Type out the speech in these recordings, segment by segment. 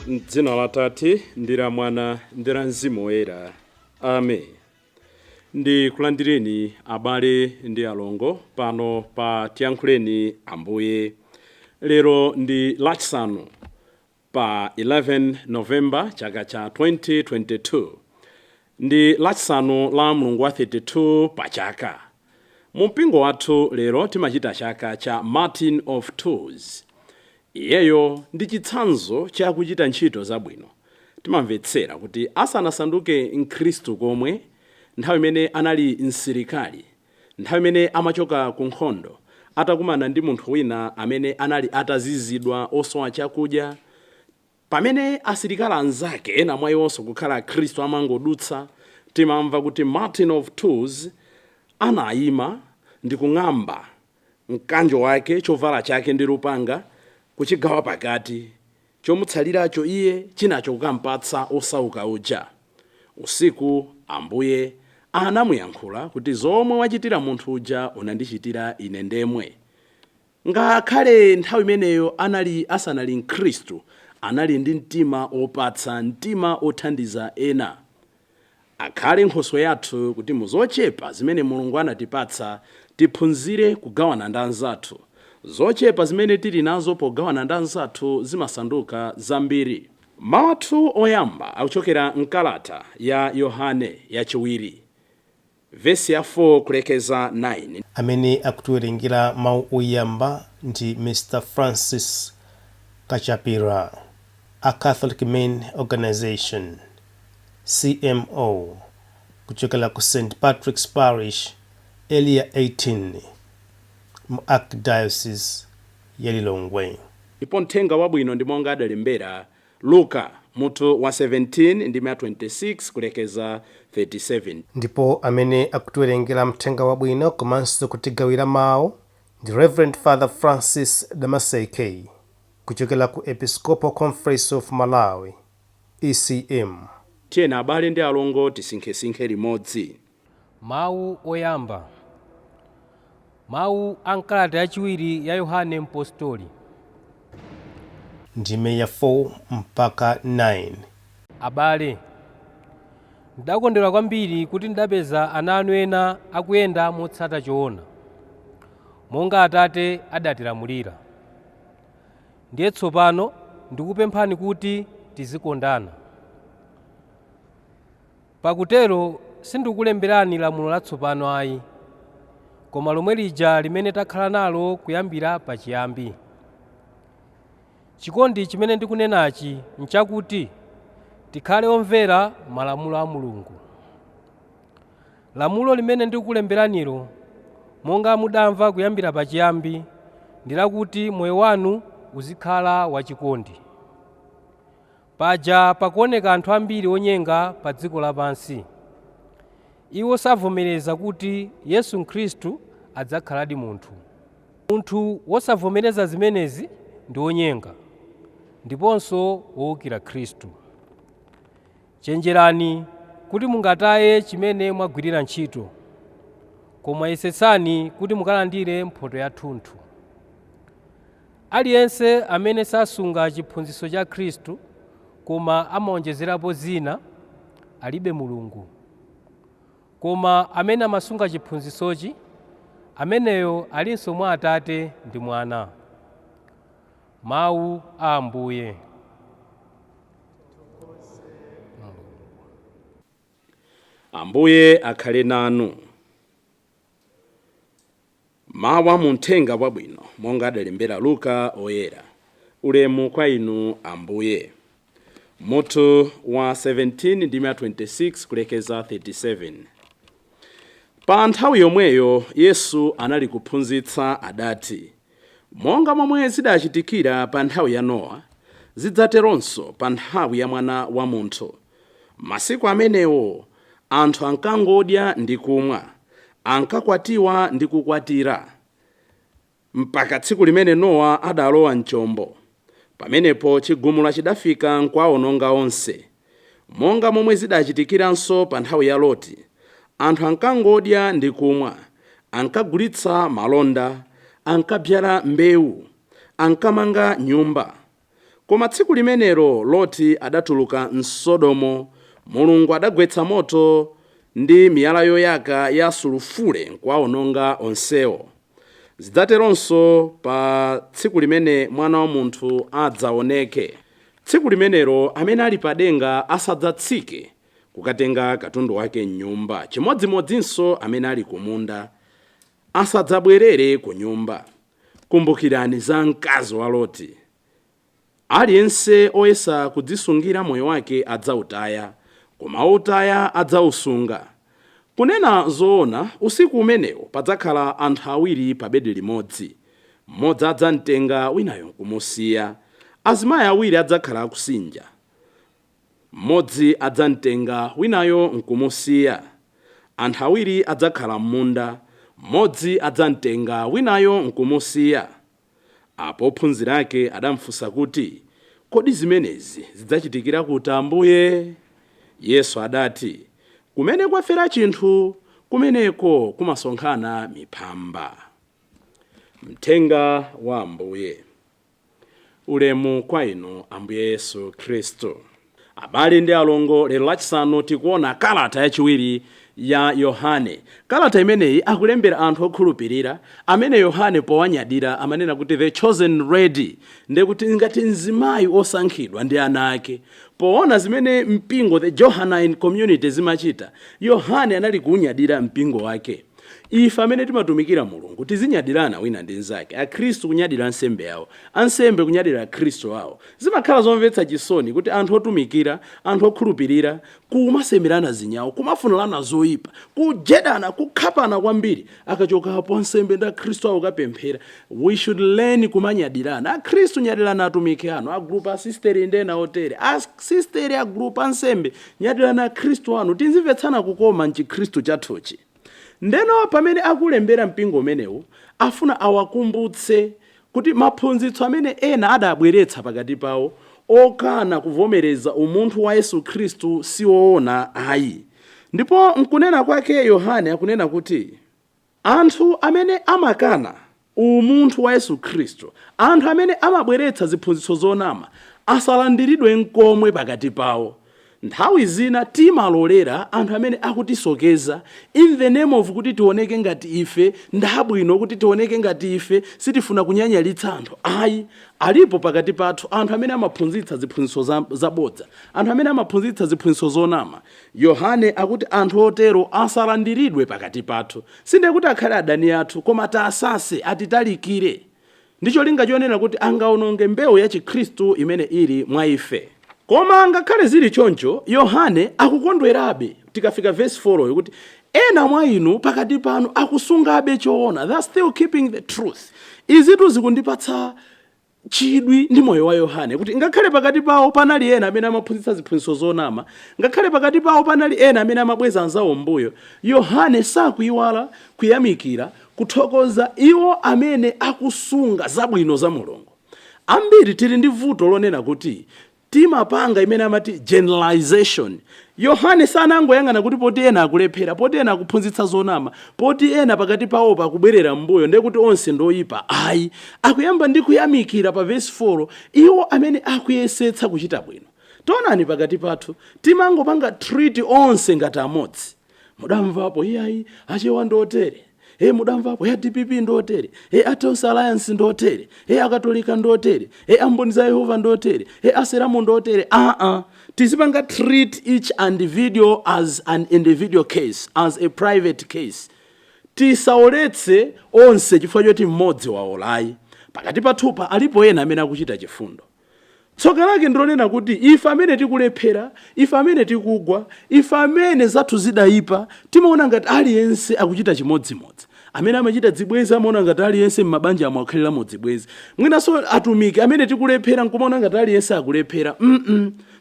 M'dzina la Tate ndi la Mwana ndi la Mzimu Woyera. Amen. Ndikulandireni abale ndi alongo pano pa Tiyankhuleni Ambuye. Lero ndi Lachisanu pa 11 November chaka cha 2022. Ndi Lachisanu la mlungu wa 32 pa chaka. Mu mpingo wathu lero timachita chaka cha Martin of Tours. Iyeyo ndi chitsanzo cha kuchita ntchito zabwino. Timamvetsera kuti asanasanduke Mkhristu komwe, nthawi imene anali msilikali, nthawi imene amachoka ku nkhondo, atakumana ndi munthu wina amene anali atazizidwa, osowa chakudya, pamene asilikali anzake, ena mwa iwonso kukhala Akhristu, amangodutsa, timamva kuti Martin of Tours anayima ndi kung'amba mkanjo wake, chovala chake ndi lupanga, kuchigawa pakati, chomutsaliracho iye, chinacho kukampatsa osauka uja. Usiku Ambuye anamuyankhula kuti, "Zomwe wachitira munthu uja unandichitira ine ndemwe." Ngakhale nthawi imeneyo anali asanali Mkhristu, anali ndi mtima opatsa, mtima othandiza ena. Akhale nkhoswe yathu kuti muzochepa zimene Mulungu anatipatsa tiphunzire kugawana ndi anzathu. Zochepa zimene tili nazo pogawana ndi anzathu zimasanduka zambiri. Mawu athu oyamba akuchokera mkalata ya Yohane yachiwiri, vesi ya 4 kulekeza 9. Amene akutiwerengera mawu oyamba ndi Mr Francis Kachapira, a Catholic Men Organization, CMO, kuchokera ku St Patrick's Parish, Area 18, mu Archdiocese ya Lilongwe. Ndipo mthenga wabwino ndi monga adalembera Luka, mutu wa 17 ndime ya 26 kulekeza 37. Ndipo amene akutiwerengera mthenga wabwino komanso kutigawira mawu ndi Reverend Father Francis Damaseke kuchokera ku Episcopal Conference of Malawi, ECM. Tiyeni abale ndi alongo tisinkhesinkhe limodzi. Mawu oyamba. Mawu a m'kalata yachiwiri ya Yohane Mpostoli. Ndime ya 4 mpaka 9. Abale, ndidakondwera kwambiri kuti ndidapeza ana anu ena akuyenda motsata choona, monga Atate adatilamulira. Ndiye tsopano ndikupemphani kuti tizikondana. Pakutero sindikukulemberani lamulo latsopano ayi, koma lomwe lija limene takhala nalo kuyambira pachiyambi. Chikondi chimene ndikunenachi nchakuti tikhale omvera malamulo a Mulungu. Lamulo limene ndikukulemberanilo, monga mudamva kuyambira pachiyambi, ndi lakuti moyo wanu uzikhala wachikondi. Paja pakuoneka anthu ambiri onyenga pa dziko lapansi. Iwo savomereza kuti Yesu Khristu adzakhaladi munthu. Munthu wosavomereza zimenezi ndi wonyenga ndiponso wowukira Khristu. Chenjerani kuti mungataye chimene mwagwirira ntchito, koma yesetsani kuti mukalandire mphotho yathunthu. Aliyense amene sasunga chiphunzitso cha Khristu koma amawonjezerapo zina, alibe Mulungu. Koma amene amasunga chiphunzitsochi, ameneyo alinso mwa Atate ndi Mwana. Mawu a Ambuye. Ambuye akhale nanu. Mawu a mu Mthenga Wabwino monga adalembera Luka Oyera. Ulemu kwa inu Ambuye. Mutu wa 17 ndime ya 26 kulekeza 37. Pa nthawi yomweyo Yesu anali kuphunzitsa adati, Monga momwe zidachitikira pa nthawi ya Nowa, zidzateronso pa nthawi ya Mwana wa Munthu. Masiku amenewo anthu ankangodya ndi kumwa, ankakwatiwa ndi kukwatira, mpaka tsiku limene Nowa adalowa m'chombo. Pamenepo chigumula chidafika nkuwaononga onse. Monga momwe zidachitikiranso pa nthawi ya Loti, anthu ankangodya ndi kumwa, Ankagulitsa malonda, ankabzala mbewu, ankamanga nyumba. Koma tsiku limenelo Loti adatuluka mSodomo, Mulungu adagwetsa moto ndi miyala yoyaka ya sulufule nkuwawononga onsewo. Zidzateronso pa tsiku limene Mwana wa Munthu adzaoneke. Tsiku limenelo amene ali padenga asadzatsike kukatenga katundu wake mnyumba, chimodzimodzinso amene ali kumunda asadzabwerere ku nyumba. Kumbukirani za mkazi wa Loti. Aliyense oyesa kudzisungira moyo wake adzautaya, koma otaya adzausunga. Kunena zoona, usiku umenewo padzakhala anthu awiri pa bedi limodzi, mmodzi adzamtenga, winayo nkumusiya. Azimayi awiri adzakhala akusinja, mmodzi adzamtenga, winayo nkumusiya. Anthu awiri adzakhala m'munda, mmodzi adzamtenga, winayo nkumusiya. Apo ophunzira ake adamfunsa kuti, kodi zimenezi zidzachitikira kuti, Ambuye? Yesu adati, kumene kwafera chinthu, kumeneko kumasonkhana miphamba. Mthenga wa Ambuye. Ulemu kwa inu, Ambuye Yesu Khristu. Abale ndi alongo, lero Lachisanu tikuona kalata yachiwiri ya Yohane. Kalata imeneyi akulembera anthu okhulupirira amene Yohane powanyadira amanena kuti the chosen lady, ndekuti ngati mzimayi osankhidwa ndi ana ake. Poona zimene mpingo, the Johannine community, zimachita, Yohane anali kuunyadira mpingo wake. Ife amene timatumikira Mulungu tizinyadirana wina ndi mnzake. Akhristu kunyadira ansembe awo, ansembe kunyadira akhristu awo. Zimakhala zomvetsa chisoni kuti anthu otumikira, anthu okhulupirira, kumasemerana zinyawo, kumafunirana zoyipa, kujedana, kukhapana kwambiri. Akachokapo ansembe ndi akhristu awo kapemphera. We should learn kumanyadirana. Akhristu, nyadirana atumiki anu, agrupu asisteri ndi ena otere, asisteri, agrupu ansembe, nyadirana akhristu anu. Tizimvetsana kukoma mchikhristu chathuchi. Ndeno pamene akulembera mpingo umenewu, afuna awakumbutse kuti maphunzitso amene ena adabweretsa pakati pawo, okana kuvomereza umunthu wa Yesu Khristu, siwoona ayi. Ndipo nkunena kwake Yohane akunena kuti anthu amene amakana umunthu wa Yesu Khristu, anthu amene amabweretsa ziphunzitso zonama, asalandiridwe nkomwe pakati pawo. Nthawi zina timalolera anthu amene akutisokeza in the name of kuti tioneke ngati ife ndabwino, kuti tioneke ngati ife sitifuna kunyanyalitsa anthu. Ayi, alipo pakati pathu anthu amene amaphunzitsa ziphunzitso zabodza, anthu amene amaphunzitsa ziphunzitso zonama. Yohane akuti anthu otero asalandiridwe pakati pathu. Sindiye kuti akhale adani athu, koma tasase, atitalikire, ndi cholinga chonena kuti angaononge mbewu ya Chikhristu imene ili mwa ife. Koma ngakhale zili choncho, Yohane akukondwerabe tikafika verse 4 kuti ena mwa inu pakati panu akusungabe choona. They are still keeping the truth. Izitu zikundipatsa chidwi ndi moyo wa Yohane, kuti ngakhale pakati pawo panali ena amene amaphunzitsa ziphunzitso zonama, ngakhale pakati pawo panali ena amene amabweza anzawo mbuyo, Yohane sakuyiwala kuyamikira, kuthokoza iwo amene akusunga zabwino za Mulungu. Ambiri tili ndi vuto lonena kuti timapanga imene amati generalization. Yohane sanangoyang'ana kuti poti ena akulephera, poti ena akuphunzitsa zonama, poti ena pakati pawo pakubwerera mbuyo, ndiye kuti onse ndoyipa. Ayi, akuyamba ndi kuyamikira pa verse 4 iwo amene akuyesetsa kuchita bwino. Taonani, pakati pathu timangopanga treat onse ngati amodzi. Mudamvapo, iyayi, Achewa ndotere, e mudamvapo, ya DPP ndotere, e a Tonse Alliance ndotere, e Akatolika ndotere, e Amboni za Yehova ndotere, e Asilamu ndotere. Aa, tizipanga treat each individual as an individual case, as a private case. Tisaoletse onse chifukwa choti mmodzi waolayi. Pakati pathupa alipo ena amene akuchita chifundo. Tsoka lake ndilonena kuti ife amene tikulephera, ife amene tikugwa, ife amene zathu zidayipa, timaona ngati aliyense akuchita chimodzimodzi. Amene amachita dzibwezi amaona ngati aliyense m'mabanja amwe akhaliramo dzibwezi. Mwinanso atumiki amene tikulephera nkumaona ngati aliyense akulephera.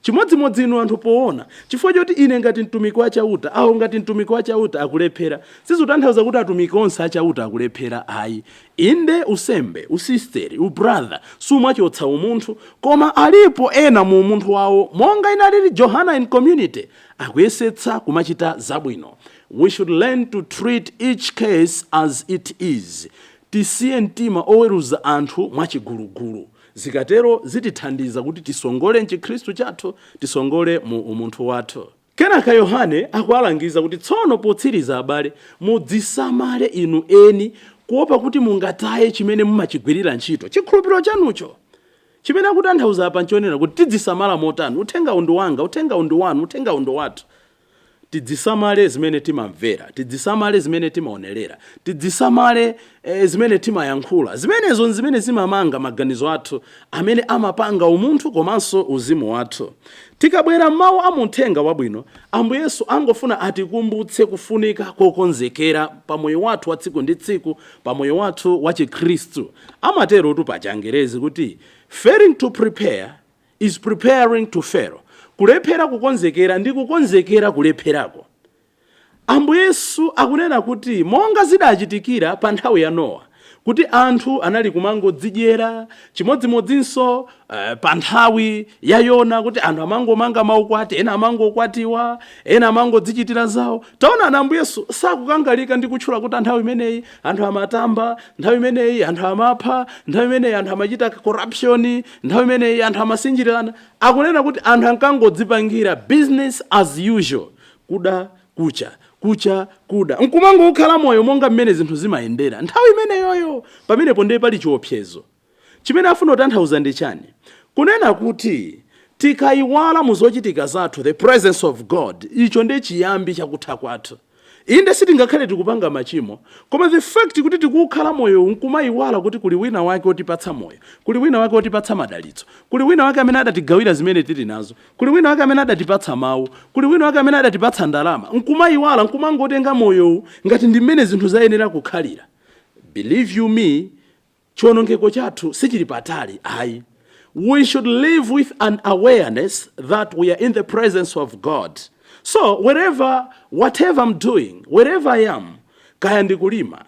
Chimodzimodzi inu anthu poona, chifukwa choti ine ngati mtumiki wa Chauta, awo ngati mtumiki wa Chauta akulephera, sizikutanthauza kuti atumiki onse achauta akulephera, ayi. Inde, usembe, usisteri, ubrother sumachotsa umunthu, koma alipo ena mu umunthu wawo, monga inalili Johannine community, akuyesetsa kumachita zabwino. We should learn to treat each case as it is. Tisiye mtima oweruza anthu mwachigulugulu. Zikatero zitithandiza kuti tisongole mchikhristu chathu, tisongole mu umunthu wathu. Kenaka Yohane akuwalangiza kuti, tsono potsiriza abale, mudzisamale inu eni, kuopa kuti mungataye chimene mumachigwirira ntchito, chikhulupiriro chanucho. Chimene akutanthauza apa nchonena kuti tidzisamala motani? Uthenga undi wanga, uthenga undi wanu, uthenga undi wathu. Tidzisamale zimene timamvera, tidzisamale zimene timaonerera, tidzisamale zimene timayankhula. Zimenezo zimene zimamanga maganizo athu, amene amapanga umunthu komanso uzimu wathu. Tikabwera mawu a muthenga wabwino, Ambuye Yesu angofuna atikumbutse kufunika kokonzekera pa moyo wathu wa tsiku ndi tsiku, pa moyo wathu wa Chikhristu. Amaterotu pa Changerezi kuti failing to prepare is preparing to fail. Kulephera kukonzekera ndi kukonzekera kulepherako. Ambuye Yesu akunena kuti monga zidachitikira pa nthawi ya Nowa, kuti anthu anali kumangodzidyera, chimodzimodzinso pa nthawi ya Yona, kuti anthu amangomanga maukwati, ena amangokwatiwa, ena amangodzichitira zawo. Taonani, Ambuye Yesu sakukangalika ndi kutchula kuti nthawi imeneyi anthu amatamba, nthawi imeneyi anthu amapha, nthawi imeneyi anthu amachita corruption, nthawi imeneyi anthu amasinjirirana. Akunena kuti anthu ankangodzipangira business as usual, kuda kucha, kucha kuda, nkumangokhala moyo monga mmene zinthu zimayendera nthawi imeneyoyo. Pamenepo ndiye pali chiopsezo. Chimene afuna kutanthauza ndi chani? Kunena kuti tikayiwala mu zochitika zathu the presence of God, icho ndiye chiyambi chakutha kwathu. Inde, sitingakhale tikupanga machimo, koma the fact kuti tikukhala moyo nkumayiwala kuti kuli wina wake wotipatsa moyo, kuli wina wake wotipatsa madalitso, kuli wina wake amene adatigawira zimene tili nazo, kuli wina wake amene adatipatsa mawu, kuli wina wake amene adatipatsa ndalama, nkumayiwala, nkumangotenga moyowu ngati ndi mmene zinthu zayenera kukhalira, believe you me, chiwonongeko chathu sichili patali ayi. We should live with an awareness that we are in the presence of God. So wherever, whatever I'm doing, wherever I am, kaya ndikulima,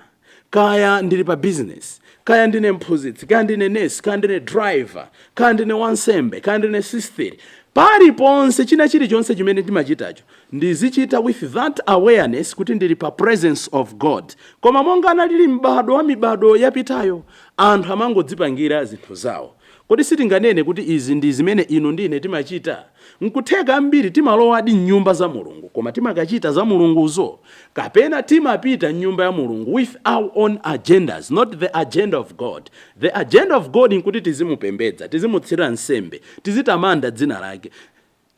kaya ndili pa business, kaya ndine mphunzitsi, kaya ndine nurse, kaya ndine driver, kaya ndine wansembe, kaya ndine sister, paliponse, china chilichonse chimene ndimachitacho, ndizichita with that awareness kuti ndili pa presence of God. Koma monga analili m'bado wa mibado yapitayo, anthu amangodzipangira zinthu zawo. Kodi sitinganene kuti izi ndi zimene inu ndine timachita? Nkutheka ambiri timalowadi mnyumba za Mulungu, koma timakachita za Mulunguzo, kapena timapita mnyumba ya Mulungu with our own agendas, not the agenda of God? The agenda of God nkuti tizimupembedza, tizimutsira nsembe, tizitamanda dzina lake.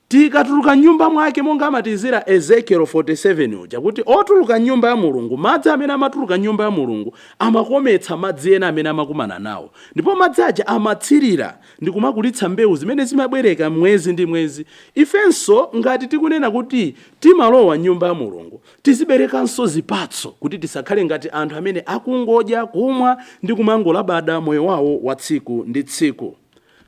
Tikatuluka nyumba mwake, monga amatizira Ezekiel 47 uja, kuti otuluka nyumba ya Mulungu, madzi amene amatuluka nyumba ya Mulungu amakometsa madzi ena amene amakumana nawo, ndipo madzi aja amatsirira ndi kumakulitsa mbewu zimene zimabwereka mwezi ndi mwezi. Ifenso ngati tikunena kuti timalowa nyumba ya Mulungu, tiziberekanso zipatso, kuti tisakhale ngati anthu amene akungodya, kumwa ndi kumangolabada moyo wawo wa tsiku ndi tsiku.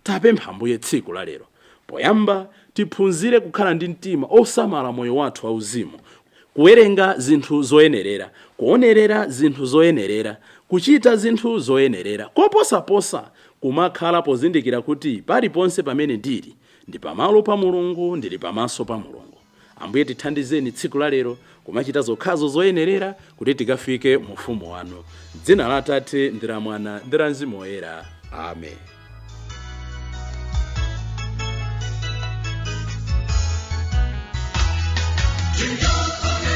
Tapempha Ambuye tsiku la lero, poyamba tiphunzire kukhala ndi mtima osamala moyo wathu wauzimu, kuwerenga zinthu zoyenerera, kuonerera zinthu zoyenerera, kuchita zinthu zoyenerera, koposaposa kumakhala pozindikira kuti paliponse pamene ndili, ndi pamalo pa Mulungu, ndili pamaso pa Mulungu. Ambuye, tithandizeni tsiku la lero kumachita zokhazo zoyenerera kuti tikafike mu ufumu wanu. Dzina la Atate, ndi la Mwana, ndi la Mzimu Woyera. Amen. Tiyani.